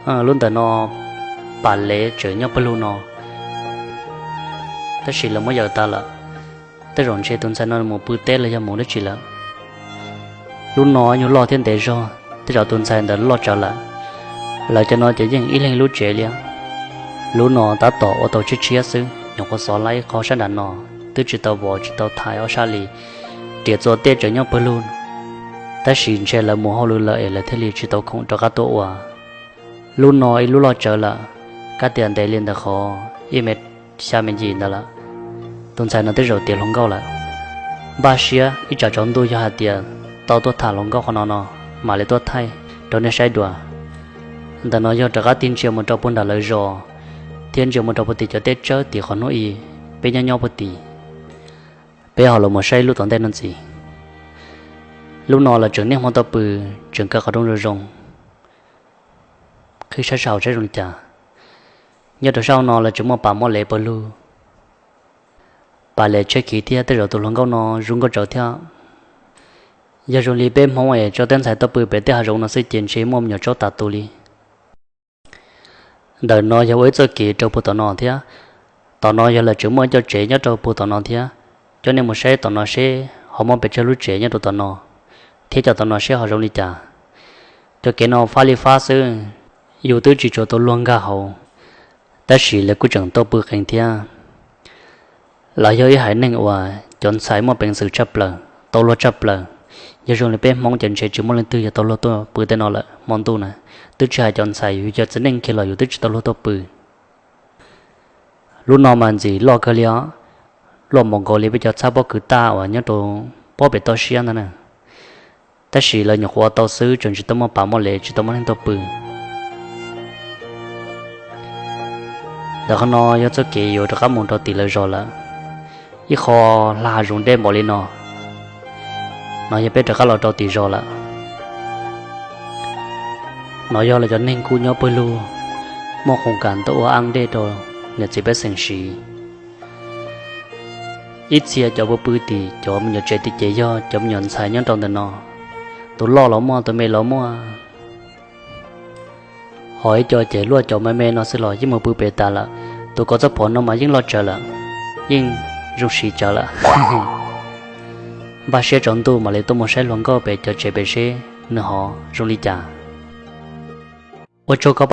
Lub ntawm no Pam Lev tseem nyob pawg lug no, tab sis lawv muab yaws tas lawm. Tej zaum ntshe tus ntxhais no mus pw teb los yog mus dab tsi lawm. Lub no nyuag loj thiab ntev zog, tej zaum tus ntxhais ntawd loj tsawv lawm. Lawv cov no ces yeej ib leeg lub tsev li. Lub no tab tom ua tau tshiab tshiab xwb, nyuam qhuav xov laj ib qho sab nram no, twb tsis tau vov tsis tau thaiv ob sab li. Riam txuas tej tseem nyob pawg lug, tab sis ntshe lawv mus hauj lwm lawm es lawv thiaj li tsis tau khoom rov qab tuaj ua. Lub no ib lub loj tsawv lawm, kab tias ntev li ntawm qhov ib me xya me ncim ntawd lawm. Tus ntxhais no tej zaum tiav hluas nkauj lawm. Npaj siab ib tsam tsaus ntuj yog hais tias tau tuaj tham hluas nkauj qhov no no, mam li tuaj thaij rau nej saib dua. Ntawm no yog rov qab tig ntsia mus rau puag nram lawv zos, thiab ntsia mus rau puag tim cov teb tsawb tim qhov hnub i peb nyob nyob puag tim. Peb ho los mus saib lub tom ntej no ntxiv. Lub no lawv tseem niaj hmo tuaj pw, tseem kaw qhov rooj zoo zoo, qhib sab sij hawm saib zoo li cas. Nyob rau sab hauv no lawv tseem muaj Pam muaj Lev pawg lug. Pam Lev tshiab khiv thiab tej zaum tus hluas nkauj no zoo nkauj tsawv thiab. Yog zoo li peb Hmoob es tso tej ntxhais tuaj pw pem tej hav zoov no xwb ces ntshe muaj me nyuam tsaub tas tus li. Ntawm no yog ua ib txoj kev rau puag tom no thiab. Tom no yog lawv tseem muaj ib co tsev nyob rau puag tom no thiab. Coj nej mus saib tom no seb ho muaj pes tsawg lub tsev nyob rau tom no, thiab cov tom no seb ho zoo li cas. Cov kev no fab li fab xwb, yus twb tsis tshua tau luag nkag hauv, tab sis lawv kuj tseem tuaj pw qees thiab. Lawv yog ib haiv neeg uas cov ntxhais muaj peev xwm tshaj plaws, tau luag tshaj plaws. Yog zoo li peb Hmoob ces ntshe tsis muaj leej twg yog tau luag tuaj pw tej no lawm hmo ntuj na. Twb tsis hais cov ntxhais, yus cov txiv neej kiag los yus twb tsis tau luag tuaj pw. Lub no mas ntxim loj kawg li os, loj npaum nkaus li peb cov txhab pob kws taj uas nyob rau pob pem toj siab ntag na. Tab sis lawv nyuam qhuav ua tau xwb, tseem tsis tau muaj Pam muaj Lev, tsis tau muaj neeg tuaj pw. Ntawm qhov no yog txoj kev yuav rov qab mus rau tim lawv zos lawm. Ib qho hla hav zoov deb npaum li no, no yog peb rov qab los rau tim zos lawm. No yog lawv cov neeg kuj nyob pawg lug, muaj khoom kam tuaj ua aj dej rau niam txiv pej xeem siv. Ib txhia cov pw pw tim cov me nyuam tsev tim ces yog cov me nyuam ntxhais nyob rau ntawm no. Tus loj los muaj, tus me los muaj. Ho ib co ces luaj cov me me no xwb los yeej mus pw pem tas lawm. Tus kaus txoj phom no mas yeej loj tsawv lawm, yeej zoo siv tsawv lawm. Npaj siab tsaus ntuj mam li tuaj mus saib hluas nkauj pem cov tsev pem seb nws ho zoo li cas. Ua tsaug koj